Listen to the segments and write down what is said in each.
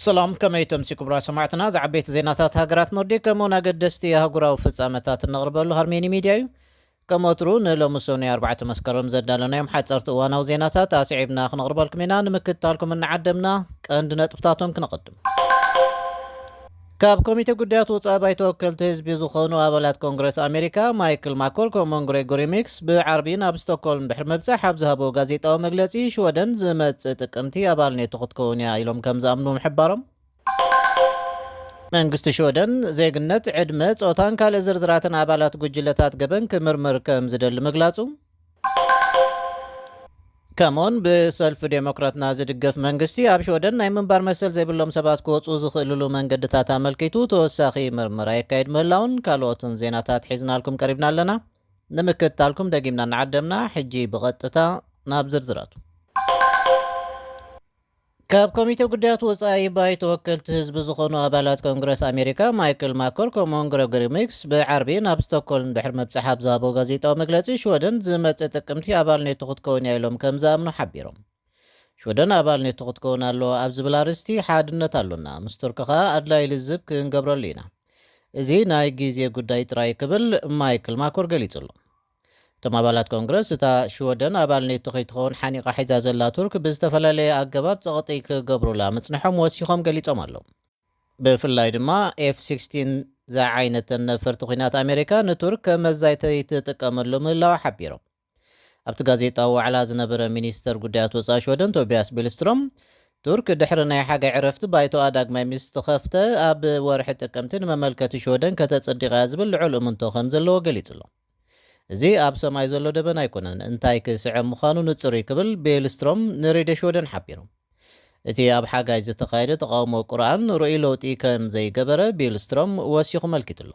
ሰላም፣ ከመይ ተምሲ ክቡራት ሰማዕትና? ዝዓበይቲ ዜናታት ሃገራት ኖርዲክ ከምኡውን ኣገደስቲ ኣህጉራዊ ፍጻመታት እነቕርበሉ ሃርሜኒ ሚድያ እዩ። ከም ወትሩ ንሎሚ ሰኑይ ኣርባዕተ መስከረም ዘዳለናዮም ሓጸርቲ እዋናዊ ዜናታት ኣስዒብና ክነቕርበልኩም ኢና። ንምክትታልኩም እናዓደምና ቀንዲ ነጥብታቶም ክነቐድም። ካብ ኮሚቴ ጉዳያት ወጻኢ ባይቶ ወከልቲ ህዝቢ ዝኾኑ ኣባላት ኮንግረስ ኣሜሪካ ማይክል ማኮር ከምኡውን ግሬጎሪ ሚክስ ብዓርቢ ናብ ስቶክሆልም ድሕሪ ምብጻሕ ኣብ ዝሃብዎ ጋዜጣዊ መግለጺ ሽወደን ዝመጽእ ጥቅምቲ ኣባል ኔቶ ክትከውን እያ ኢሎም ከም ዝኣምኑ ምሕባሮም። መንግስቲ ሽወደን ዜግነት፣ ዕድመ፣ ጾታን ካልእ ዝርዝራትን ኣባላት ጉጅለታት ገበን ክምርምር ከም ዝደሊ ምግላጹ። ከምኡውን ብሰልፊ ዴሞክራትና ዝድገፍ መንግስቲ ኣብ ሽወደን ናይ ምንባር መሰል ዘይብሎም ሰባት ክወፁ ዝኽእልሉ መንገድታት ኣመልኪቱ ተወሳኺ ምርመራ የካይድ ምህላውን ካልኦትን ዜናታት ሒዝናልኩም ቀሪብና ኣለና። ንምክትታልኩም ደጊምና እናዓደምና፣ ሕጂ ብቐጥታ ናብ ዝርዝራቱ። ካብ ኮሚቴ ጉዳያት ወጻኢ ባይቶ ወከልቲ ህዝቢ ዝኾኑ ኣባላት ኮንግረስ ኣሜሪካ ማይክል ማኮር ከምኡውን ግረጎሪ ሚክስ ብዓርቢ ናብ ስቶክሆልም ድሕሪ ምብጻሕ ኣብ ዝሃቦ ጋዜጣዊ መግለጺ ሽወደን ዝመጽእ ጥቅምቲ ኣባል ኔቶ ክትከውን እያ ኢሎም ከም ዝኣምኑ ሓቢሮም። ሽወደን ኣባል ኔቶ ክትከውን ኣለዋ ኣብ ዝብል ኣርእስቲ ሓድነት ኣሎና፣ ምስ ቱርኪ ከኣ ኣድላዪ ልዝብ ክንገብረሉ ኢና። እዚ ናይ ግዜ ጉዳይ ጥራይ ክብል ማይክል ማኮር ገሊጹ ኣሎ። እቶም ኣባላት ኮንግረስ እታ ሽወደን ኣባል ኔቶ ከይትኸውን ሓኒቓ ሒዛ ዘላ ቱርክ ብዝተፈላለየ ኣገባብ ጸቕጢ ክገብሩላ ምጽንሖም ወሲኾም ገሊጾም ኣለዉ። ብፍላይ ድማ ኤፍ ሲክስቲን ዝዓይነተን ነፈርቲ ኲናት ኣሜሪካ ንቱርክ ከም መዛይተይ ትጥቀመሉ ምህላዋ ሓቢሮም። ኣብቲ ጋዜጣዊ ዋዕላ ዝነበረ ሚኒስተር ጉዳያት ወጻኢ ሽወደን ቶቢያስ ቢልስትሮም፣ ቱርክ ድሕሪ ናይ ሓጋይ ዕረፍቲ ባይቶኣ ዳግማይ ምስ ተኸፍተ ኣብ ወርሒ ጥቅምቲ ንመመልከቲ ሽወደን ከተጽድቕ እያ ዝብል ልዑል እምንቶ ከም ዘለዎ ገሊጹ ኣሎ። እዚ ኣብ ሰማይ ዘሎ ደበና ኣይኮነን፣ እንታይ ክስዕብ ምዃኑ ንጹር እዩ ክብል ቤልስትሮም ንሬድዮ ሽወደን ሓቢሩ። እቲ ኣብ ሓጋይ ዝተኻየደ ተቓውሞ ቁርኣን ርኡይ ለውጢ ከም ዘይገበረ ቤልስትሮም ወሲኹ መልኪቱ ኣሎ።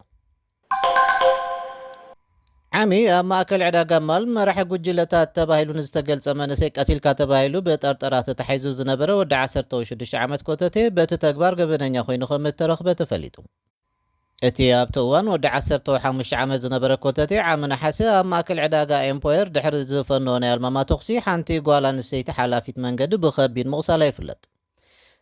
ዓሚ ኣብ ማእከል ዕዳጋ ማል መራሒ ጉጅለታት ተባሂሉ ንዝተገልጸ መንእሰይ ቀቲልካ ተባሂሉ ብጠርጠራ ተታሒዙ ዝነበረ ወዲ ዓሰርተ ሽዱሽተ ዓመት ኮተቴ በቲ ተግባር ገበነኛ ኮይኑ ከም እተረኽበ ተፈሊጡ። እቲ ኣብቲ እዋን ወዲ ዓሰርተ ሓሙሽተ ዓመት ዝነበረ ኮተቴ ዓሚ ነሓሰ ኣብ ማእከል ዕዳጋ ኤምፖየር ድሕሪ ዝፈነዎ ናይ ኣልማማ ተኹሲ ሓንቲ ጓል ኣንስተይቲ ሓላፊት መንገዲ ብኸቢድ ምቑሳላ ይፍለጥ።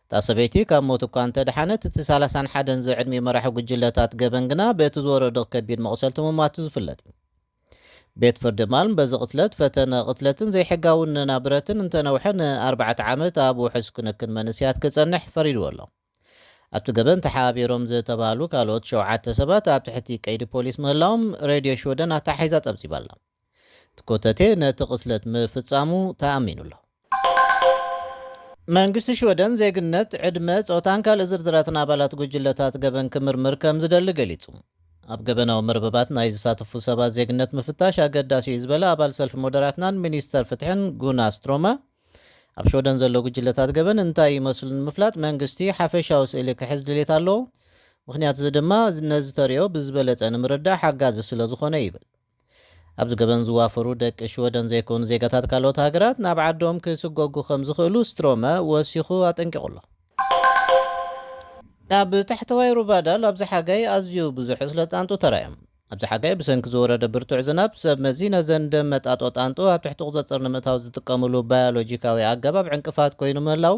እታ ሰበይቲ ካብ ሞት እኳ እንተድሓነት፣ እቲ ሰላሳን ሓደን ዝዕድሚኡ መራሒ ጉጅለታት ገበን ግና በቲ ዝወረዶ ከቢድ መቑሰልቲ ምሟቱ ዝፍለጥ እዩ። ቤት ፍርዲ ማልም በዚ ቅትለት፣ ፈተነ ቅትለትን ዘይሕጋዊ ንናብረትን እንተነውሐ ንኣርባዕተ ዓመት ኣብ ውሑስ ክንክን መንእሰያት ክጸንሕ ፈሪድዎ ኣሎ። ኣብቲ ገበን ተሓባቢሮም ዝተባህሉ ካልኦት ሸውዓተ ሰባት ኣብ ትሕቲ ቀይዲ ፖሊስ ምህላዎም ሬድዮ ሽወደን ኣተሓሒዛ ጸብጺባ ኣላ። እቲ ኮተቴ ነቲ ቅትለት ምፍጻሙ ተኣሚኑ ኣሎ። መንግስቲ ሽወደን ዜግነት፣ ዕድመ፣ ጾታን ካልእ ዝርዝራትን ኣባላት ጉጅለታት ገበን ክምርምር ከም ዝደሊ ገሊጹ። ኣብ ገበናዊ መርበባት ናይ ዝሳተፉ ሰባት ዜግነት ምፍታሽ ኣገዳሲ እዩ ዝበለ ኣባል ሰልፊ ሞደራትናን ሚኒስተር ፍትሕን ጉና ስትሮመ፣ ኣብ ሽወደን ዘሎ ጉጅለታት ገበን እንታይ ይመስሉ ንምፍላጥ መንግስቲ ሓፈሻዊ ስእሊ ክሕዝ ድሌት ኣለዎ። ምኽንያት እዚ ድማ ነዚ ተሪኦ ብዝበለጸ ንምርዳእ ሓጋዚ ስለ ዝኾነ ይብል። ኣብዚ ገበን ዝዋፈሩ ደቂ ሽወደን ዘይኮኑ ዜጋታት ካልኦት ሃገራት ናብ ዓዶም ክስጎጉ ከም ዝኽእሉ ስትሮመ ወሲኹ ኣጠንቂቑ ኣሎ። ኣብ ታሕተዋይ ሩባ ዳል ኣብዚ ሓጋይ ኣዝዩ ብዙሕ ዕስለ ጣንጡ ተራእዮም። ኣብዚ ሓጋይ ብሰንኪ ዝወረደ ብርቱዕ ዝናብ ሰብ መዚ ነዘን ደም መጣጦ ጣንጡ ኣብ ትሕቲ ቁጽጽር ንምእታው ዝጥቀምሉ ባዮሎጂካዊ ኣገባብ ዕንቅፋት ኮይኑ ምህላው፣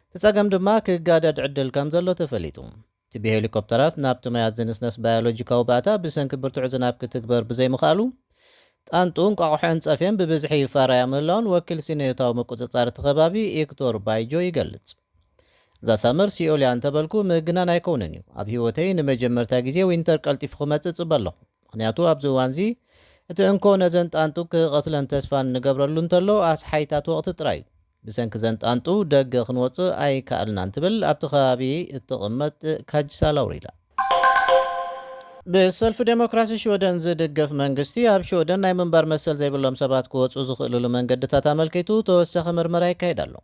እቲ ጸገም ድማ ክጋደድ ዕድል ከም ዘሎ ተፈሊጡ። እቲ ብሄሊኮፕተራት ናብቲ ማያት ዝንስነስ ባዮሎጂካዊ ባእታ ብሰንኪ ብርቱዕ ዝናብ ክትግበር ብዘይምኽኣሉ፣ ጣንጡ እንቋቑሖን ጸፍየን ብብዝሒ ይፋራያ ምህላውን ወኪል ስነ-ህይወታዊ ምቁጽጻር እቲ ከባቢ ኢክቶር ባይጆ ይገልጽ። እዛ ሳመር ሲኦል እያ እንተበልኩ ምግናን ኣይከውንን እዩ። ኣብ ህይወተይ ንመጀመርታ ግዜ ዊንተር ቀልጢፉ ክመጽእ እጽበ ኣለኹ። ምኽንያቱ ኣብዚ እዋንዚ እቲ እንኮ ነዘን ጣንጡ ክቐትለን ተስፋ እንገብረሉ እንተሎ ኣስሓይታት ወቕቲ ጥራይ እዩ። ብሰንኪ ዘን ጣንጡ ደገ ክንወጽእ ኣይከኣልናን ትብል ኣብቲ ከባቢ እትቕመጥ ካጅሳ ላውሪላ። ብሰልፊ ዴሞክራሲ ሽወደን ዝድገፍ መንግስቲ ኣብ ሽወደን ናይ ምንባር መሰል ዘይብሎም ሰባት ክወጹ ዝኽእልሉ መንገድታት ኣመልኪቱ ተወሳኺ ምርመራ ይካየድ ኣሎ።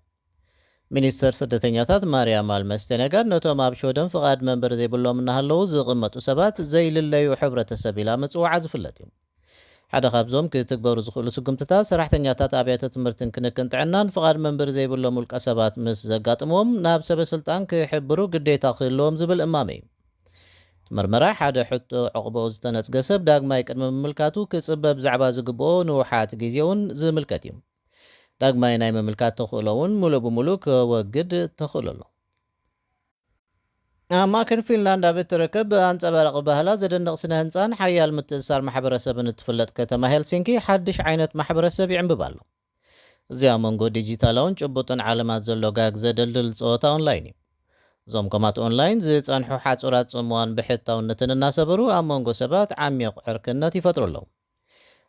ሚኒስተር ስደተኛታት ማርያ ማልመር ስቴነጋርድ ነቶም ኣብ ሽወደን ፍቓድ መንበሪ ዘይብሎም እናሃለዉ ዝቕመጡ ሰባት ዘይልለዩ ሕብረተሰብ ኢላ ምጽዋዓ ዝፍለጥ እዩ። ሓደ ካብዞም ክትግበሩ ዝኽእሉ ስጉምትታት ሰራሕተኛታት ኣብያተ ትምህርትን ክንክን ጥዕናን ፍቓድ መንበሪ ዘይብሎም ውልቀ ሰባት ምስ ዘጋጥምዎም ናብ ሰበ ስልጣን ክሕብሩ ግዴታ ክህልዎም ዝብል እማመ እዩ። እቲ ምርመራ ሓደ ሕቶ ዕቑበኡ ዝተነጽገ ሰብ ዳግማይ ቅድሚ ምምልካቱ ክጽበ ብዛዕባ ዝግብኦ ንውሓት ግዜ እውን ዝምልከት እዩ። ዳግማይ ናይ ምምልካት ተኽእሎ እውን ምሉእ ብምሉእ ከወግድ ተኽእሎ ኣሎ። ኣብ ማእከል ፊንላንድ ኣብ እትርከብ ብኣንጸባራቒ ባህላ፣ ዘደንቕ ስነ ህንጻን ሓያል ምትእስሳር ማሕበረሰብን እትፍለጥ ከተማ ሄልሲንኪ፣ ሓድሽ ዓይነት ማሕበረሰብ ይዕምብብ ኣሎ። እዚ ኣብ መንጎ ዲጂታላውን ጭቡጥን ዓለማት ዘሎ ጋግ ዘደልድል ጸወታ ኦንላይን እዩ። እዞም ኮማት ኦንላይን ዝጸንሑ ሓጹራት ጽምዋን ብሕታውነትን እናሰበሩ፣ ኣብ መንጎ ሰባት ዓሚቕ ዕርክነት ይፈጥሩ ኣለዉ።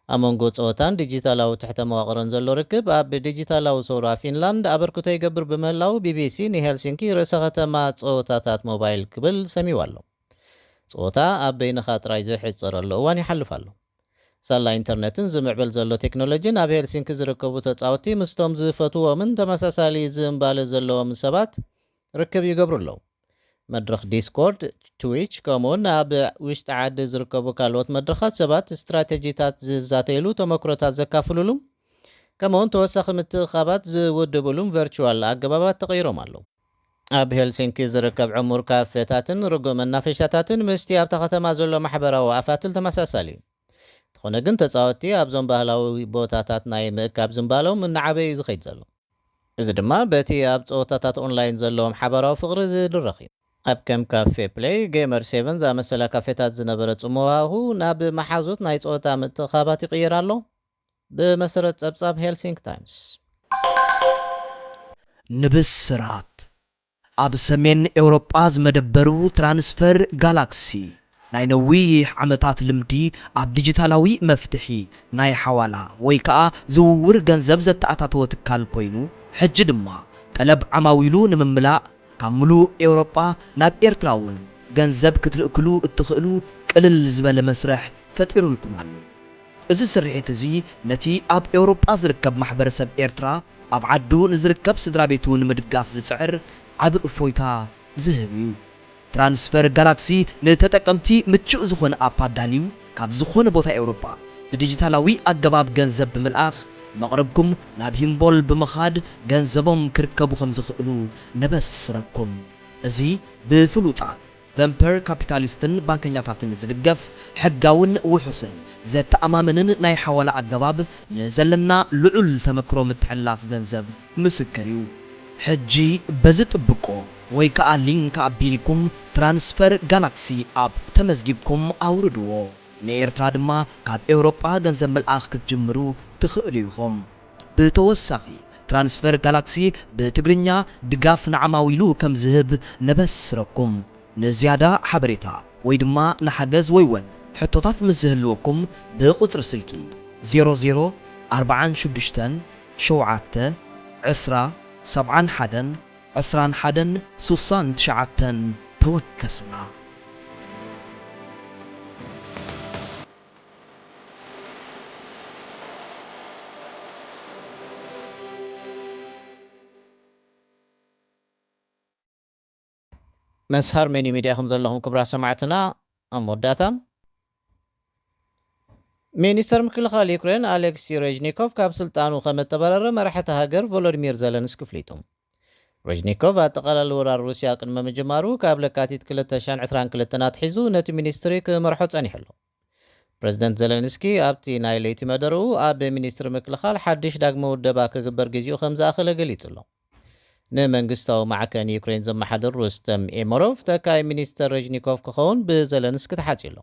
ኣብ መንጎ ጸወታን ዲጂታላዊ ትሕተ መዋቕርን ዘሎ ርክብ፣ ኣብ ዲጂታላዊ ሰውራ ፊንላንድ ኣበርክቶ ይገብር ብምህላዉ፣ ቢቢሲ ንሄልሲንኪ ርእሰ ከተማ ጸወታታት ሞባይል ክብል ሰሚዋ ኣሎ። ጸወታ ኣብ በይንኻ ጥራይ ዝሕጸረሉ እዋን ይሓልፍ ኣሎ። ሳላ ኢንተርነትን ዝምዕብል ዘሎ ቴክኖሎጂን፣ ኣብ ሄልሲንኪ ዝርከቡ ተጻወትቲ ምስቶም ዝፈትዎምን ተመሳሳሊ ዝንባለ ዘለዎም ሰባት ርክብ ይገብሩ ኣለዉ። መድረኽ ዲስኮርድ፣ ትዊች፣ ከምኡውን ኣብ ውሽጢ ዓዲ ዝርከቡ ካልኦት መድረኻት ሰባት ስትራቴጂታት ዝዛተይሉ፣ ተመክሮታት ዘካፍሉሉ፣ ከምኡውን ተወሳኺ ምትእኻባት ዝውድብሉን ቨርቹዋል ኣገባባት ተቐይሮም ኣለዉ። ኣብ ሄልሲንኪ ዝርከብ ዕሙር ካፌታትን ርጉእ መናፈሻታትን ምስቲ ኣብታ ከተማ ዘሎ ማሕበራዊ ኣፋትል ተመሳሳሊ እዩ። እንተኾነ ግን፣ ተጻወትቲ ኣብዞም ባህላዊ ቦታታት ናይ ምእካብ ዝንባሎም እናዓበየ እዩ ዝኸይድ ዘሎ። እዚ ድማ በቲ ኣብ ጸወታታት ኦንላይን ዘለዎም ሓባራዊ ፍቕሪ ዝድረኽ እዩ። ኣብ ከም ካፌ ፕለይ፣ ጌመር ሴቨን ዝኣመሰላ ካፌታት ዝነበረ ጽምዋ ሃሁ፣ ናብ መሓዙት ናይ ጸወታ ምትእኻባት ይቕየር ኣሎ፣ ብመሰረት ጸብጻብ ሄልሲንክ ታይምስ። ንብስራት። ኣብ ሰሜን ኤውሮጳ ዝመደበሩ ትራንስፈር ጋላክሲ፣ ናይ ነዊሕ ዓመታት ልምዲ ኣብ ዲጂታላዊ መፍትሒ ናይ ሓዋላ ወይ ከኣ ዝውውር ገንዘብ ዘተኣታተወ ትካል ኮይኑ፣ ሕጂ ድማ ጠለብ ዓማዊሉ ንምምላእ ካብ ምሉእ ኤውሮጳ ናብ ኤርትራ እውን ገንዘብ ክትልእክሉ እትኽእሉ ቅልል ዝበለ መስርሕ ፈጢሩልኩም ኣሎ። እዚ ስርሒት እዚ ነቲ ኣብ ኤውሮጳ ዝርከብ ማሕበረሰብ ኤርትራ ኣብ ዓዱ ንዝርከብ ስድራ ቤቱ ንምድጋፍ ዝጽዕር ዓቢ እፎይታ ዝህብ እዩ። ትራንስፈር ጋላክሲ ንተጠቀምቲ ምቹእ ዝኾነ ኣፕ ኣዳልዩ፣ ካብ ዝኾነ ቦታ ኤውሮጳ ብዲጂታላዊ ኣገባብ ገንዘብ ብምልኣኽ፣ መቕርብኩም ናብ ሂምቦል ብምኻድ ገንዘቦም ክርከቡ ከም ዝኽእሉ ነበስረኩም። እዚ ብፍሉጣት ቨንፐር ካፒታሊስትን ባንከኛታትን ዝድገፍ፣ ሕጋውን ውሑስን ዘተኣማምንን ናይ ሓዋላ ኣገባብ፣ ንዘለና ልዑል ተመክሮ ምትሕልላፍ ገንዘብ ምስክር እዩ። ሕጂ በዚ ጥብቆ ወይ ከኣ ሊንክ ኣቢልኩም ትራንስፈር ጋላክሲ ኣፕ ተመዝጊብኩም ኣውርድዎ። ንኤርትራ ድማ ካብ ኤውሮጳ ገንዘብ ምልኣኽ ክትጅምሩ ትኽእሉ ኢኹም። ብተወሳኺ፣ ትራንስፈር ጋላክሲ ብትግርኛ ድጋፍ ንዓማዊሉ ከም ዝህብ ነበስረኩም። ንዝያዳ ሓበሬታ ወይ ድማ ንሓገዝ ወይ ወን ሕቶታት ምስ ዝህልወኩም፣ ብቁጽሪ ስልኪ ዜሮ ዜሮ ኣርባዓን ሽዱሽተን ሸውዓተ ዕስራ ሰብዓን ሓደን ዕስራን ሓደን ስሳን ትሽዓተን ተወከሱና። ምስ ሃርመኒ ሚድያ ከም ዘለኹም ክቡራት ሰማዕትና። ኣብ መወዳእታ፣ ሚኒስተር ምክልኻል ዩክሬን ኣሌክሲ ሬዝኒኮቭ ካብ ስልጣኑ ከም እተባረረ መራሒ እታ ሃገር ቮሎዲሚር ዘለንስኪ ኣፍሊጡ። ሬዝኒኮቭ ኣጠቓላሊ ወራር ሩስያ ቅድሚ ምጅማሩ ካብ ለካቲት ክልተ ሽሕን ዕስራን ክልተን ኣትሒዙ ነቲ ሚኒስትሪ ክመርሖ ጸኒሑ ኣሎ። ፕረዚደንት ዘለንስኪ ኣብቲ ናይ ለይቲ መደርኡ ኣብ ሚኒስትሪ ምክልኻል ሓድሽ ዳግመ ውደባ ክግበር ግዜኡ ከም ዝኣኸለ ገሊጹ ኣሎ። ንመንግስታዊ ማዕከን ዩክሬን ዘመሓድር ሩስተም ኤመሮቭ ተካኢ ሚኒስተር ሬዝኒኮቭ ክኸውን ብዘለንስኪ ተሓጺ ኣሎ።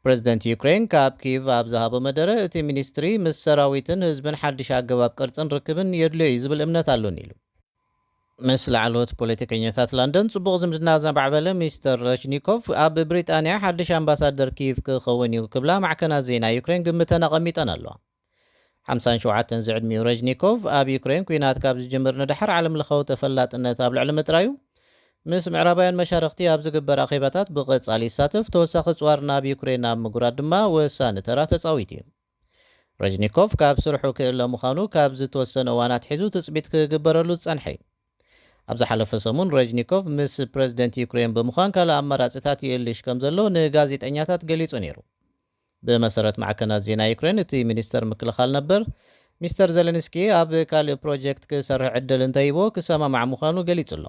ፕረዚደንት ዩክሬን ካብ ኪቭ ኣብ ዝሃቦ መደረ፣ እቲ ሚኒስትሪ ምስ ሰራዊትን ህዝብን ሓድሽ ኣገባብ ቅርጽን ርክብን የድልዮ እዩ ዝብል እምነት ኣሎኒ ኢሉ። ምስ ላዕለዎት ፖለቲከኛታት ለንደን ጽቡቕ ዝምድና ዘማዕበለ ሚስተር ረሽኒኮቭ፣ ኣብ ብሪጣንያ ሓድሽ ኣምባሳደር ኪቭ ክኸውን እዩ ክብላ ማዕከናት ዜና ዩክሬን ግምተን ኣቐሚጠን ኣለዋ። ሓምሳን ሸውዓተን ዝዕድሚኡ ረሽኒኮቭ፣ ኣብ ዩክሬን ኲናት ካብ ዝጅምር ንደሓር ዓለምለኻዊ ተፈላጥነት ኣብ ልዕሊ ምጥራዩ፣ ምስ ምዕራባውያን መሻርኽቲ ኣብ ዝግበር ኣኼባታት ብቐጻሊ ይሳተፍ፣ ተወሳኺ ጽዋር ናብ ዩክሬን ኣብ ምጉራት ድማ ወሳኒ ተራ ተጻዊቱ እዩ። ረሽኒኮቭ ካብ ስርሑ ክእለ ምዃኑ ካብ ዝተወሰነ እዋን ኣትሒዙ ትጽቢት ክግበረሉ ዝጸንሐ እዩ። ኣብ ዝሓለፈ ሰሙን ረሽኒኮቭ ምስ ፕረዚደንት ዩክሬን ብምዃን ካልእ ኣማራጺታት ይእልሽ ከም ዘሎ ንጋዜጠኛታት ገሊጹ ነይሩ። ብመሰረት ማዕከናት ዜና ዩክሬን፣ እቲ ሚኒስተር ምክልኻል ነበር ሚስተር ዘለንስኪ ኣብ ካልእ ፕሮጀክት ክሰርሕ ዕድል እንተሂቦ ክሰማማዕ ምዃኑ ገሊጹ ኣሎ።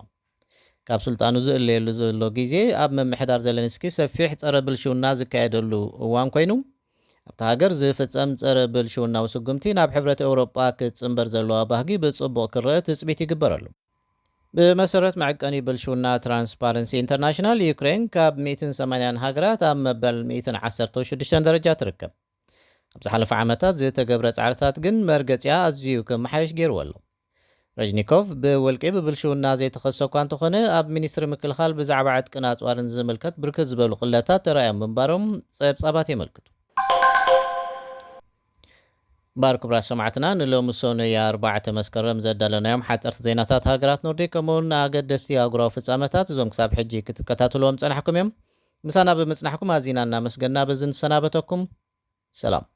ካብ ስልጣኑ ዝእለየሉ ዘሎ ግዜ ኣብ ምምሕዳር ዘለንስኪ ሰፊሕ ጸረ ብልሽውና ዝካየደሉ እዋን ኮይኑ፣ ኣብታ ሃገር ዝፍጸም ጸረ ብልሽውናዊ ስጉምቲ ናብ ሕብረት ኤውሮጳ ክትጽንበር ዘለዋ ባህጊ ብጽቡቕ ክረአ ትጽቢት ይግበረሉ። ብመሰረት መዐቀኒ ብልሽውና ትራንስፓረንሲ ኢንተርናሽናል፣ ዩክሬን ካብ ሚእትን ሰማንያን ሃገራት ኣብ መበል ሚእትን ዓሰርተ ሽዱሽተን ደረጃ ትርከብ። ኣብ ዝሓለፈ ዓመታት ዝተገብረ ጻዕርታት ግን መርገጺኣ ኣዝዩ ክመሓየሽ ገይርዎ ኣሎ። ረጅኒኮቭ ብውልቂ ብብልሽውና ዘይተኸሰ እኳ እንተኾነ፣ ኣብ ሚኒስትሪ ምክልኻል ብዛዕባ ዕጥቅን ኣጽዋርን ዝምልከት ብርክት ዝበሉ ቅለታት ተራእዮም ምንባሮም ጸብጻባት የመልክቱ። ባር ክቡራት ሰማዕትና፣ ንሎሚ ሰኑይ ኣርባዕተ መስከረም ዘዳለናዮም ሓፀርቲ ዜናታት ሃገራት ኖርዲክ ከምኡውን ኣገደስቲ ኣህጉራዊ ፍጻመታት፣ እዞም ክሳብ ሕጂ ክትከታተልዎም ጸናሕኩም እዮም። ምሳና ብምጽናሕኩም ኣዚና እናመስገና በዚ ንሰናበተኩም። ሰላም።